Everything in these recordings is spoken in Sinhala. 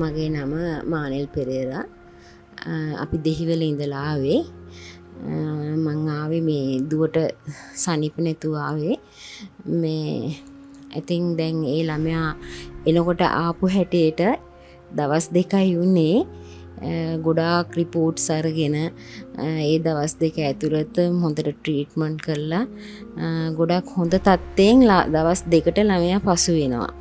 මගේ නම මානෙල් පෙරේරා. අපි දෙහිවල ඉඳලා ආවේ. මං ආවේ මේ දුවට සනීප නැතුව ආවේ. මේ ඉතින් දැන් ඒ ළමයා එනකොට ආපු හැටියට දවස් 2යි වුණේ. ගොඩාක් රිපෝට්ස් අරගෙන ඒ දවස් 2 ඇතුළත හොඳට ට්‍රීට්මන්ට් කරලා ගොඩක් හොඳ තත්ත්වයෙන් දවස් 2ට ළමයා පසු වෙනවා.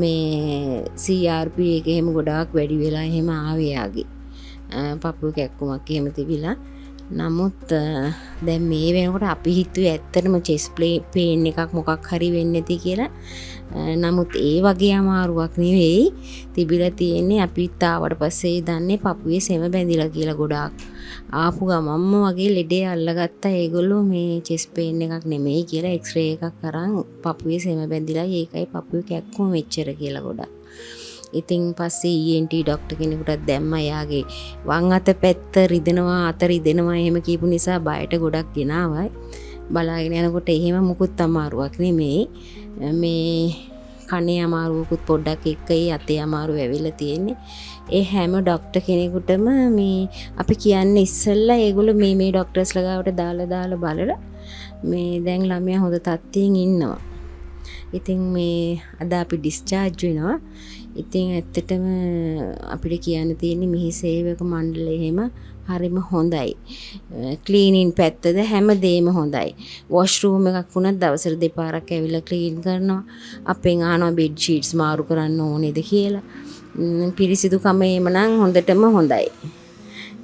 මේ CRP එක එහෙම ගොඩාක් වැඩි වෙලා එහෙම ආවේ යාගේ. පපුව කැක්කුමක් එහෙම තිබිලා. නමුත් දැන් මේ වෙනකොට අපි හිතුවේ ඇත්තටම චෙස් පේන් එකක් මොකක් හරි වෙන්නේ නැති කියලා. නමුත් ඒ වගේ අමාරුවක් නෙවෙයි තිබිලා තියෙන්නේ. අපිත් ආවට පස්සේ දන්නේ පපුවේ සෙම බැඳිලා කියලා. ගොඩාක් ආපු ගමන්ම වගේ ලෙඩේ අල්ලගත්තා ඒගොල්ලෝ මේ චෙස් පේන් එකක් නෙමෙයි කියලා. එක්ස්රේ එකක් අරන් පපුවේ සෙම බැඳිලා, ඒකයි පපුවේ කැක්කුම මෙච්චර කියලා ගොඩක්. ඉතින් පස්සේ ENT doctor කෙනෙකුටත් දැම්මා. එයාගේ වම් අත පැත්ත රිදෙනවා, අත රිදෙනවා එහෙම කියපු නිසා බයට ගොඩක් ගෙනාවයි. බලාගෙන යනකොට එහෙම මුකුත් අමාරුවක් නෙමෙයි. මේ කනේ අමාරුවකුත් පොඩ්ඩක් එක්ක ඒ අතේ අමාරුව ඇවිල්ලා තියෙන්නේ. ඒ හැම ඩොක්ටර් කෙනෙකුටම මේ අපි කියන්නේ ඉස්සෙල්ලා ඒගොල්ලෝ මේ මේ ඩොක්ටර්ස්ලා ගාවට දාලා දාලා බලලා මේ දැන් ළමයා හොඳ තත්ත්වයෙන් ඉන්නවා. ඉතින් මේ අද අපි ඩිස්චාර්ජ් වෙනවා. ඉතින් ඇත්තටම අපිට කියන්න තියෙන්නේ මෙහි සේවක මණ්ඩලය එහෙම හරිම හොඳයි. ක්ලීනින් පැත්තද හැම දේම හොඳයි. වොෂ්රූම් එකක් වුණත් දවසට දෙපාරක් ඇවිල්ලා ක්ලීන් කරනවා. අපෙන් අහනවා බෙඩ් ෂීට්ස් මාරු කරන්න ඕනේද කියලා. පිරිසිදුකම එහෙම නම් හොඳටම හොඳයි.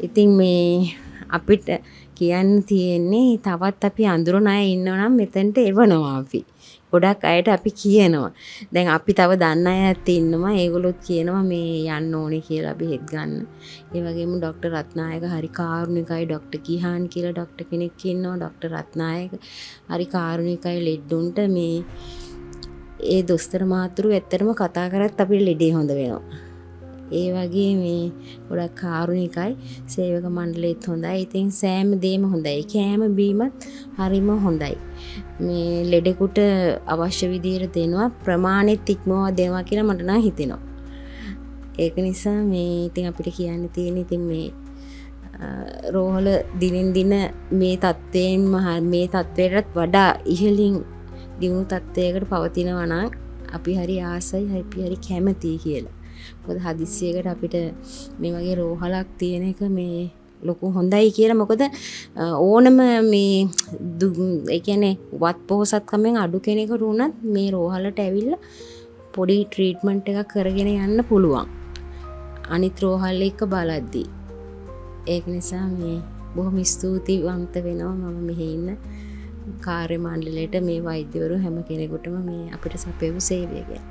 ඉතින් මේ අපිට කියන්න තියෙන්නේ තවත් අපි අඳුරන අය ඉන්නවා නම් මෙතනට එවනවා අපි. ගොඩක් අයට අපි කියනවා. දැන් අපි තව දන්න අයත් ඉන්නවා. ඒගොල්ලොත් කියනවා මේ යන්න ඕනේ කියලා බෙහෙත් ගන්න. ඒ වගේම ඩොක්ටර් රත්නායක හරි කාරුණිකයි. ඩොක්ටර් කිහාන් කියලා ඩොක්ටර් කෙනෙක් ඉන්නවා. ඩොක්ටර් රත්නායක හරි කාරුණිකයි ලෙඩ්ඩුන්ට. මේ ඒ දොස්තර මහත්තුරු ඇත්තටම කතා කරත් අපිට ලෙඩේ හොඳ වෙනවා. ඒ වගේ මේ ගොඩක් කාරුණිකයි. සේවක මණ්ඩලෙත් හොඳයි. ඉතින් සෑම දේම හොඳයි. කෑම බීමත් හරිම හොඳයි. මේ ලෙඩෙකුට අවශ්‍ය විදිහට දෙනවා, ප්‍රමාණෙත් ඉක්මවා දෙනවා කියලා මට නම් හිතෙනවා. ඒක නිසා මේ ඉතින් අපිට කියන්න තියෙන ඉතින් මේ රෝහල දිනෙන් දින මේ තත්ත්වයෙන්ම මේ තත්ත්වයටත් වඩා ඉහළින් දියුණු තත්ත්වයකට පවතිනවා නම් අපි හරි ආසයි, අපි හරි කැමතියි කියලා. මොකද හදිස්සියකට අපිට මේ වගේ රෝහලක් තියෙන එක මේ ලොකු හොඳයි කියලා. මොකද ඕනම මේ ඒ කියන්නේ වත් පොහොසත්කමෙන් අඩු කෙනෙකුට වුණත් මේ රෝහලට ඇවිල්ලා පොඩි ට්‍රීට්මන්ට් එකක් කරගෙන යන්න පුළුවන්, අනිත් රෝහල් එක්ක බලද්දී. ඒක නිසා මේ බොහොම ස්තුතිවන්ත වෙනවා මම මෙහි ඉන්න කාර්ය මණ්ඩලයට, මේ වෛද්‍යවරු හැම කෙනෙකුටම මේ අපිට සපයපු සේවය ගැන.